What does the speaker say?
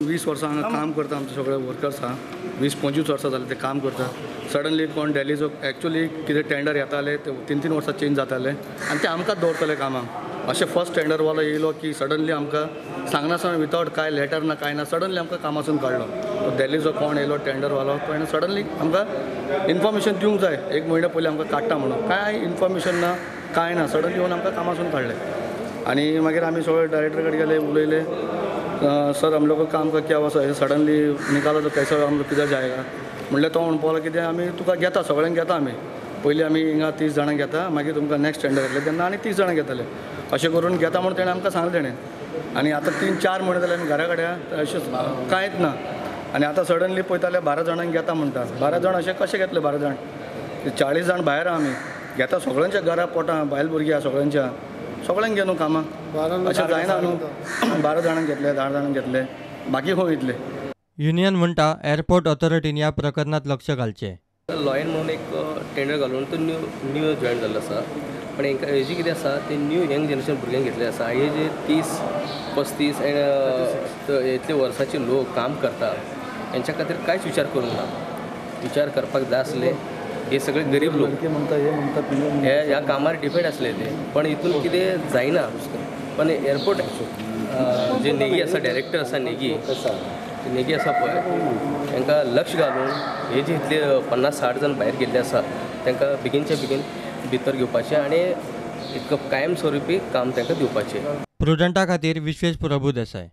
20 वर्सां हांगा काम करता, आमचे सगळे वर्कर्स आहा, 20-25 वर्सां जाले ते काम करता. सडनली कोण दिल्लीचो एक्चुअली कितें टेंडर येताले ते 3-3 वर्सां चेंज जाताले आनी ते आमकांच दवरतले कामाक. अशें फर्स्ट टेंडरवालो येयलो की सडनली आमकां सांगनासतना विदावट कांय लेटर ना कांय ना सडनली आमकां कामासून काडलो. तो दिल्लीचो कोण येयलो टेंडरवालो तो सडनली आमकां इन्फॉर्मेशन दिवंक जाय, 1 म्हयनो पयलीं आमकां काडटा म्हणून, कांय इन्फॉर्मेशन ना कांय ना, सडनली येवन आमकां कामासून काडलें. आनी मागीर आमी सगळे डायरेक्टर कडेन गेले, उलयले, सर हम लोग को काम का क्या हुआ सर, सडनली निकालो तो कैसा हम लोग किधर जाएगा म्हणल्यार तो म्हणपाक लागलो कितें आमी तुका घेता, सगळ्यांक घेता आमी, पयलीं आमी हिंगा 30 जाणांक घेता, मागीर तुमकां नेक्स्ट टेंडर येतलें तेन्ना आनी 30 जाणां घेतले, अशें करून घेता म्हणून तेणें आमकां सांगलें तेणें. आनी आतां 3-4 म्हयने जाले आमी घरा कडेन, अशें कांयच ना. आनी आतां सडनली पळयता जाल्यार 12 जाणांक घेता म्हणटा, 12 जाण अशें कशें घेतले? 12 जाण 40 जाण भायर आहा आमी घेता, सगळ्यांच्या घरा पोटां बायल भुरगीं आहा, सगळ्यांच्या सगळ्यांक घे न्हू कामां, अशें जायना न्हू. 12 जाणांक घेतले, 10 जाणांक घेतले, बाकी खंय वयतले? युनियन म्हणटा एअरपोर्ट ऑथॉरिटीन ह्या प्रकरणांत लक्ष घालचें. लॉयन म्हणून एक टेंडर घालून तो न्यू न्यू जॉयन जाल्लो आसा, पण हेंकां हेजी कितें आसा ते न्यू यंग जनरेशन भुरग्यांक घेतले आसा. हे जे 30-35 एंड इतले वर्साचे लोक काम करता हेंच्या खातीर कांयच विचार करूंक ना. विचार करपाक जाय आसले हे सगळे गरीब लोक हे ह्या कामार डिपेंड आसले ते, पण हितून कितें जायना. पण एअरपोर्ट जे नेगी आसा, डायरेक्टर आसा नेगी, नेगी आसा पळय, तांकां लक्ष घालून हे जे इतले 50-60 जाण भायर गेल्ले आसा तांकां बेगीनच्या बेगीन भितर घेवपाचें आनी एक कायम स्वरुपी काम तांकां दिवपाचें. प्रुडंटा खातीर विश्वेश प्रभुदेसाय.